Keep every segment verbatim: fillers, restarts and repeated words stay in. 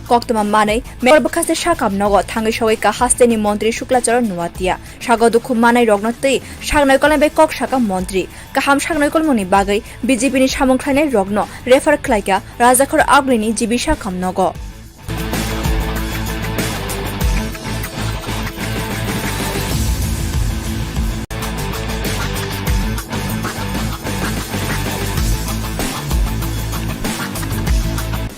Koktwma manwi Melagor bwkhaste sakam nogo thangwi sogwi ka hasteni montri Shukla Charan Noatia. Sago dukhu manai rokno twi saknoi kolai bai kok saka montri. Kaham saknoi kolmungni bagwi B J P ni samung khlainai rokno refer khlaika Rajakhor Agulini G B sakam nogo.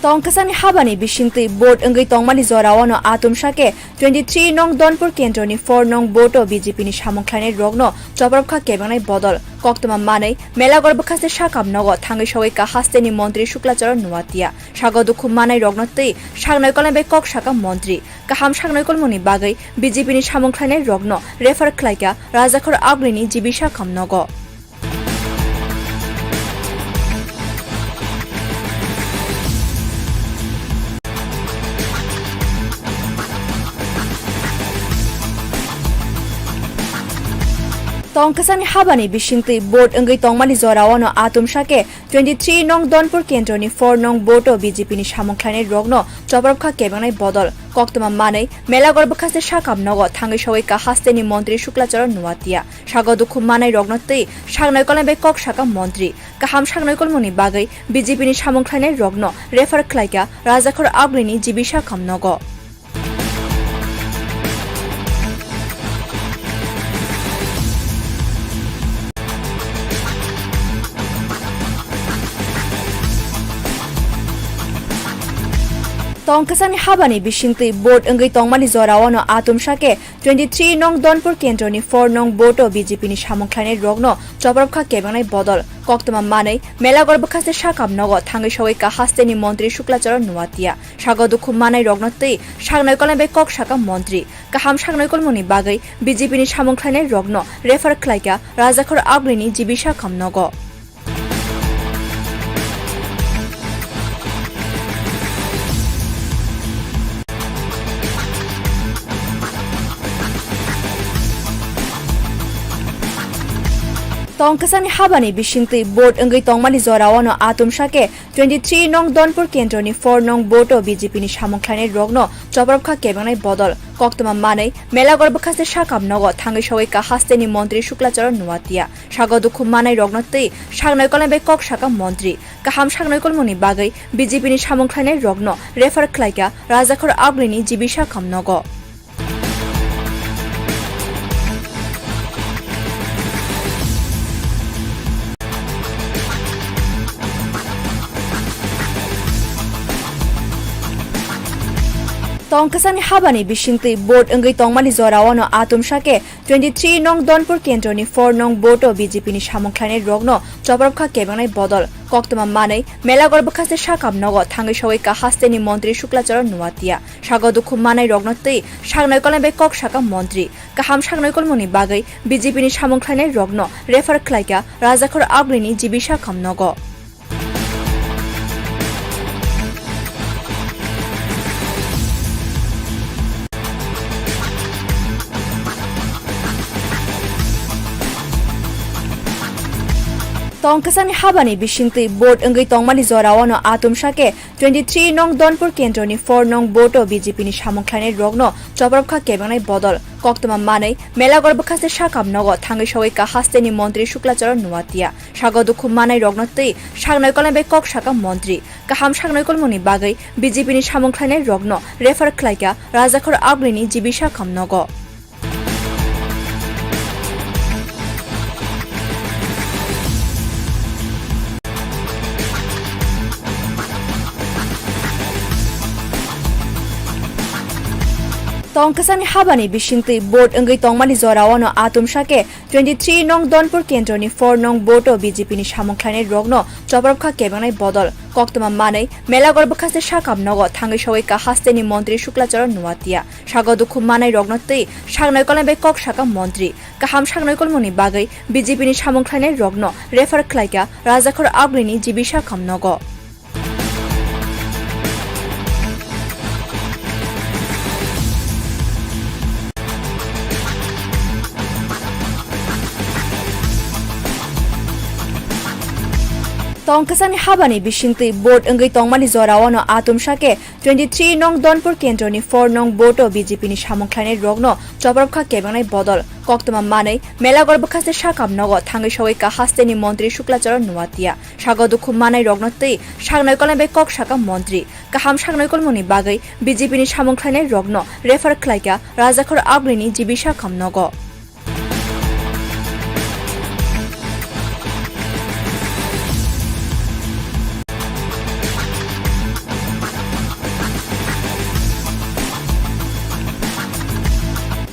Tongkasani habani bisingtwi vote wngwi tongmani jorao no atumsa khe twenty three nong Donpur kendroni four nong vote o B J P ni samung khlainai rokno choprop kha kebengnai bodol. Koktwma manwi Melagor bwkhaste sakam nogo thangwi sogwi ka hasteni montri Shukla Charan Noatia. Sago dukhu manai rokno twi saknoi kolai bai kok saka montri. Kaham saknoi kolmungni bagwi B J P ni samung khlainai rokno refer khlaika Rajakhor Agulini G B sakam nogo. Tongkasani habani bisingtwi vote wngwi tongmani jorao no atumsa khe twenty three nong Donpur kendroni four nong vote o B J P ni samung khlainai rokno choprop kha kebengnai bodol. Koktwma manwi Melagor bwkhaste sakam nogo thangwi sogwi ka hasteni montri Shukla Charan Noatia. Sago dukhu manai rokno twi saknoi kolai bai kok saka montri. Kaham saknoi kolmungni bagwi B J P ni samung khlainai rokno refer khlaika Rajakhor Agulini G B sakam nogo. Tongkasani habani bisingtwi vote wngwi tongmani jorao no atumsa khe twenty three nong Donpur kendroni four nong vote o B J P ni samung khlainai rokno choprop kha kebengnai bodol. Koktwma manwi Melagor bwkhaste sakam nogo thangwi sogwi ka hasteni montri Shukla Charan Noatia. Sago dukhu manai rokno twi saknoi kolai bai kok saka montri. Kaham saknoi kolmungni bagwi B J P ni samung khlainai rokno refer khlaika Rajakhor Agulini G B sakam nogo. Tongkasani habani bisingtwi vote wngwi tongmani jorao no atumsa khe twenty three nong Donpur kendroni four nong vote o B J P ni samung khlainai rokno choprop kha kebengnai bodol. Koktwma manwi Melagor bwkhaste sakam nogo thangwi sogwi ka hasteni montri Shukla Charan Noatia. Sago dukhu manai rokno twi saknoi kolai bai kok saka montri. Kaham saknoi kolmungni bagwi B J P ni samung khlainai rokno refer khlaika Rajakhor Agulini G B sakam nogo. Tongkasani habani bisingtwi vote wngwi tongmani jorao no atumsa khe twenty three nong Donpur kendroni four nong vote o B J P ni samung khlainai rokno choprop kha kebengnai bodol. Koktwma manwi Melagor bwkhaste sakam nogo thangwi sogwi ka hasteni montri Shukla Charan Noatia. Sago dukhu manai rokno twi saknoi kolai bai kok saka montri. Kaham saknoi kolmungni bagwi B J P ni samung khlainai rokno refer khlaika Rajakhor Agulini G B sakam nogo. Tongkasani habani bisingtwi vote wngwi tongmani jorao no atumsa khe twenty three nong Donpur kendroni four nong vote o B J P ni samung khlainai rokno choprop kha kebengnai bodol. Koktwma manwi Melagor bwkhaste sakam nogo thangwi sogwi ka hasteni montri Shukla Charan Noatia. Sago dukhu manai rokno twi saknoi kolai bai kok saka montri. Kaham saknoi kolmungni bagwi B J P ni samung khlainai rokno refer khlaika Rajakhor Agulini G B sakam nogo. Tongkasani habani bisingtwi vote wngwi tongmani jorao no atumsa khe twenty three nong Donpur kendroni four nong vote o B J P ni samung khlainai rokno choprop kha kebengnai bodol. Koktwma manwi Melagor bwkhaste sakam nogo thangwi sogwi ka hasteni montri Shukla Charan Noatia. Sago dukhu manai rokno twi saknoi kolai bai kok saka montri. Kaham saknoi kolmungni bagwi B J P ni samung khlainai rokno refer khlaika Rajakhor Agulini G B sakam nogo. Tongkasani habani bisingtwi vote wngwi tongmani jorao no atumsa khe twenty three nong Donpur kendroni four nong vote o B J P ni samung khlainai rokno choprop kha kebengnai bodol. Koktwma manwi Melagor bwkhaste sakam nogo thangwi sogwi ka hasteni montri Shukla Charan Noatia. Sago dukhu manai rokno twi saknoi kolai bai kok saka montri. Kaham saknoi kolmungni bagwi B J P ni samung khlainai rokno refer khlaikha Rajakhor Agulini G B sakam nogo.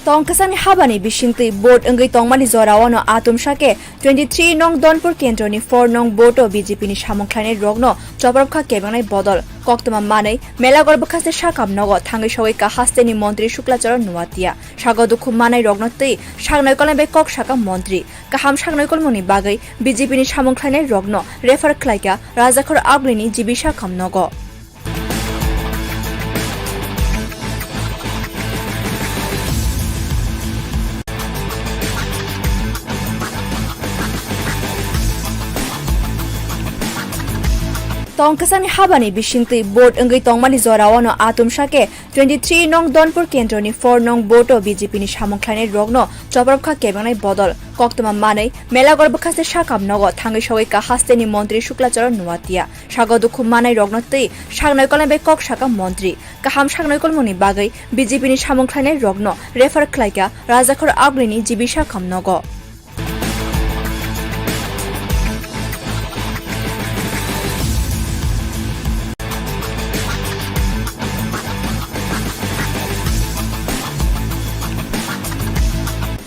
Tongkasani habani bisingtwi vote wngwi tongmani jorao no atumsa khe twenty three nong Donpur kendroni four nong vote o B J P ni samung khlainai rokno choprop kha kebengnai bodol. Koktwma manwi Melagor bwkhaste sakam nogo thangwi sogwi ka hasteni montri Shukla Charan Noatia. Sago dukhu manai rokno twi saknoi kolai bai kok saka montri. Kaham saknoi kolmungni bagwi B J P ni samung khlainai rokno refer khlaikha Rajakhor Agulini G B sakam nogo. Tongkasani habani bisingtwi vote wngwi tongmani jorao no atumsa khe twenty three nong Donpur kendroni four nong vote o B J P ni samung khlainai rokno choprop kha kebengnai bodol. Koktwma manwi Melagor bwkhaste sakam nogo thangwi sogwi ka hasteni montri Shukla Charan Noatia. Sago dukhu manai rokno twi saknoi kolai bai kok saka montri. Kaham saknoi kolmungni bagwi B J P ni samung khlainai rokno refer khlaikha Rajakhor Agulini G B sakam nogo.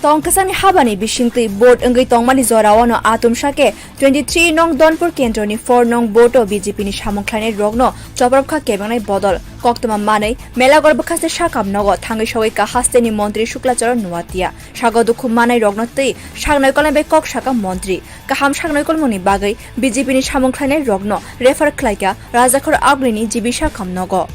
Tongkasani habani bisingtwi vote wngwi tongmani jorao no atumsa khe twenty three nong Donpur kendroni four nong vote o B J P ni samung khlainai rokno choprop kha kebengnai bodol. Koktwma manwi Melagor bwkhaste sakam nogo thangwi sogwi ka hasteni montri Shukla Charan Noatia. Sago dukhu manai rokno twi saknoi kolai bai kok saka montri. Kaham saknoi kolmungni bagwi B J P ni samung khlainai rokno refer khlaikha Rajakhor Agulini G B sakam nogo.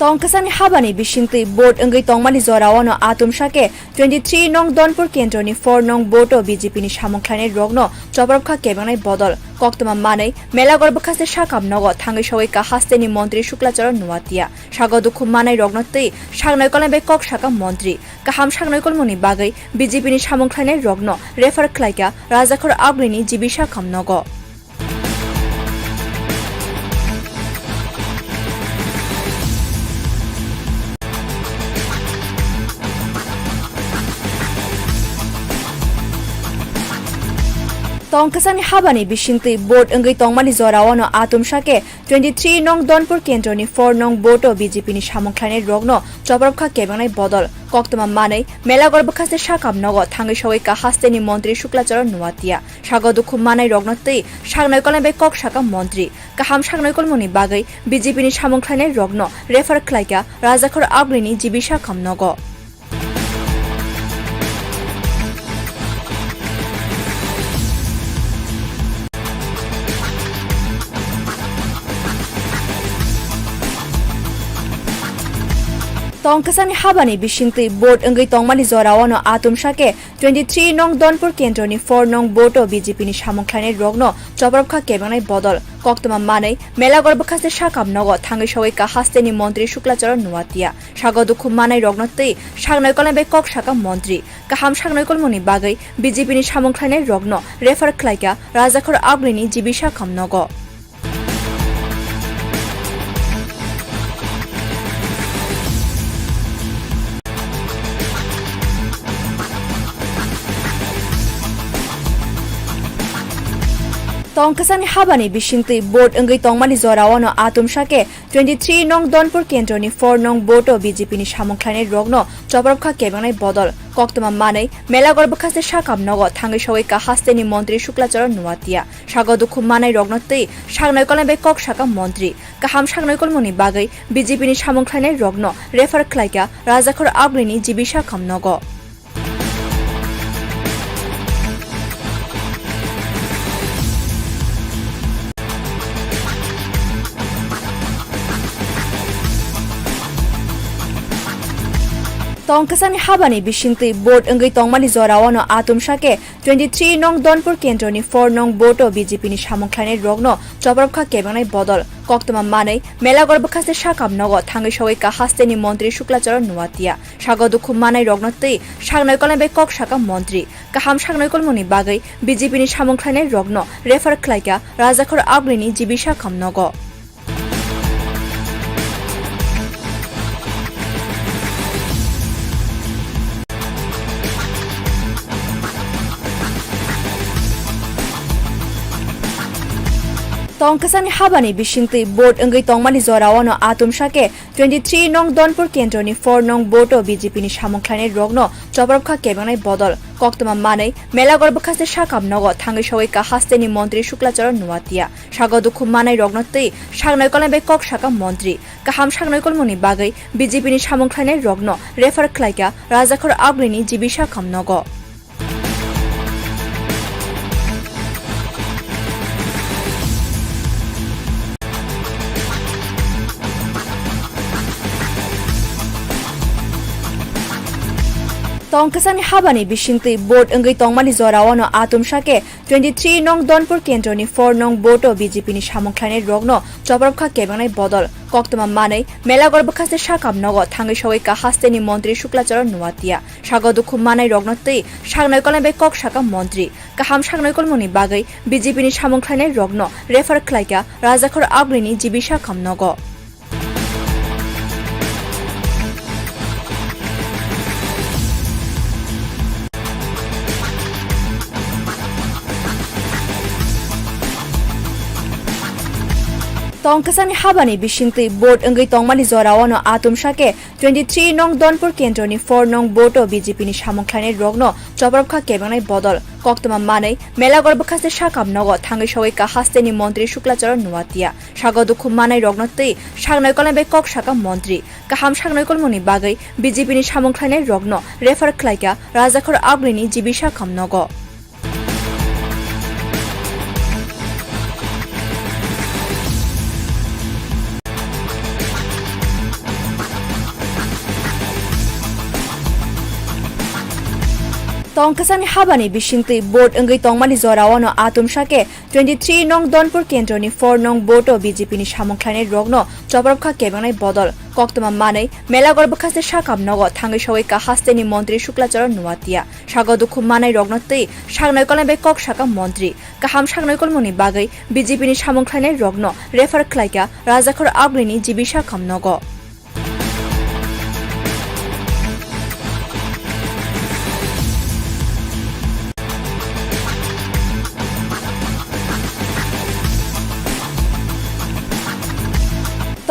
Tongkasani habani bisingtwi vote wngwi tongmani jorao no atumsa khe twenty three nong Donpur kendroni four nong vote o B J P ni samung khlainai rokno choprop kha kebengnai bodol. Koktwma manwi Melagor bwkhaste sakam nogo thangwi sogwi ka hasteni montri Shukla Charan Noatia. Sago dukhu manai rokno twi saknoi kolai bai kok saka montri. Kaham saknoi kolmungni bagwi B J P ni samung khlainai rokno refer khlaikha Rajakhor Agulini G B sakam nogo. Tongkasani habani bisingtwi vote wngwi tongmani jorao no atumsa khe twenty three nong Donpur kendroni four nong vote o B J P ni samung khlainai rokno choprop kha kebengnai bodol. Koktwma manwi Melagor bwkhaste sakam nogo thangwi sogwi ka hasteni montri Shukla Charan Noatia. Sago dukhu manai rokno twi saknoi kolai bai kok saka montri. Kaham saknoi kolmungni bagwi B J P ni samung khlainai rokno refer khlaikha Rajakhor Agulini G B sakam nogo. Tongkasani habani bisingtwi vote wngwi tongmani jorao no atumsa khe twenty three nong Donpur kendroni four nong vote o B J P ni samung khlainai rokno choprop kha kebengnai bodol. Koktwma manwi Melagor bwkhaste sakam nogo thangwi sogwi ka hasteni montri Shukla Charan Noatia. Sago dukhu manai rokno twi saknoi kolai bai kok saka montri. Kaham saknoi kolmungni bagwi B J P ni samung khlainai rokno refer khlaikha Rajakhor Agulini G B sakam nogo. Tongkasani habani bisingtwi vote wngwi tongmani jorao no atumsa khe twenty three nong Donpur kendroni four nong vote o B J P ni samung khlainai rokno choprop kha kebengnai bodol. Koktwma manwi Melagor bwkhaste sakam nogo thangwi sogwi ka hasteni montri Shukla Charan Noatia. Sago dukhu manai rokno twi saknoi kolai bai kok saka montri. Kaham saknoi kolmungni bagwi B J P ni samung khlainai rokno refer khlaikha Rajakhor Agulini G B sakam nogo. Tongkasani habani bisingtwi vote wngwi tongmani jorao no atumsa khe twenty three nong Donpur kendroni four nong vote o B J P ni samung khlainai rokno choprop kha kebengnai bodol koktwma manwi Melaghor bwkhaste sakam nogo thangwi sogwi kha hasteni montri Shukla Charan Noatia. Sago dukhu manai rokno twi saknoi kolai bai kok saka montri. Kaham saknoi kolmungni bagwi B J P ni samung khlainai rokno refer khlaikha Rajakhor Agulini G B sakam nogo. Tongkasani habani bisingtwi vote wngwi tongmani jorao no atumsa khe twenty three nong Donpur kendroni four nong vote o B J P ni samung khlainai rokno choprop kha kebengnai bodol koktwma manwi Melaghor bwkhaste sakam nogo thangwi sogwi kha hasteni montri Shukla Charan Noatia. Sago dukhu manai rokno twi saknoi kolai bai kok saka montri. Kaham saknoi kolmungni bagwi B J P ni samung khlainai rokno refer khlaikha Rajakhor Agulini G B sakam nogo. Tongkasani habani bisingtwi vote wngwi tongmani jorao no atumsa khe twenty three nong Donpur kendroni four nong vote o B J P ni samung khlainai rokno choprop kha kebengnai bodol koktwma manwi Melaghor bwkhaste sakam nogo thangwi sogwi kha hasteni montri Shukla Charan Noatia. Sago dukhu manai rokno twi saknoi kolai bai kok saka montri. Kaham saknoi kolmungni bagwi B J P ni samung khlainai rokno refer khlaikha Rajakhor Agulini G B sakam nogo. Tongkasani habani bisingtwi vote wngwi tongmani jorao no atumsa khe twenty three nong Donpur kendroni four nong vote o B J P ni samung khlainai rokno choprop kha kebengnai bodol koktwma manwi Melaghor bwkhaste sakam nogo thangwi sogwi kha hasteni montri Shukla Charan Noatia. Sago dukhu manai rokno twi saknoi kolai bai kok saka montri. Kaham saknoi kolmungni bagwi B J P ni samung khlainai rokno refer khlaikha Rajakhor Agulini G B sakam nogo. Tongkasani habani bisingtwi vote wngwi tongmani jorao no atumsa khe twenty three nong Donpur kendroni four nong vote o B J P ni samung khlainai rokno choprop kha kebengnai bodol koktwma manwi Melaghor bwkhaste sakam nogo thangwi sogwi kha hasteni montri Shukla Charan Noatia. Sago dukhu manai rokno twi saknoi kolai bai kok saka montri. Kaham saknoi kolmungni bagwi B J P ni samung khlainai rokno refer khlaikha Rajakhor Agulini G B sakam nogo.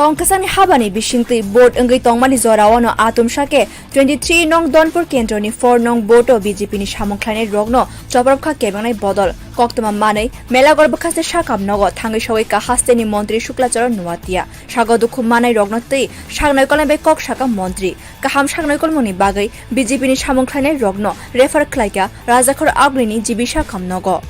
Tongkasani habani bisingtwi vote wngwi tongmani jorao no atumsa khe twenty three nong Donpur kendroni four nong vote o B J P ni samung khlainai rokno choprop kha kebengnai bodol koktwma manwi Melaghor bwkhaste sakam nogo thangwi sogwi kha hasteni montri Shukla Charan Noatia. Sago dukhu manai rokno twi saknoi kolai bai kok saka montri. Kaham saknoi kolmungni bagwi B J P ni samung khlainai rokno refer khlaikha Rajakhor Agulini G B sakam nogo.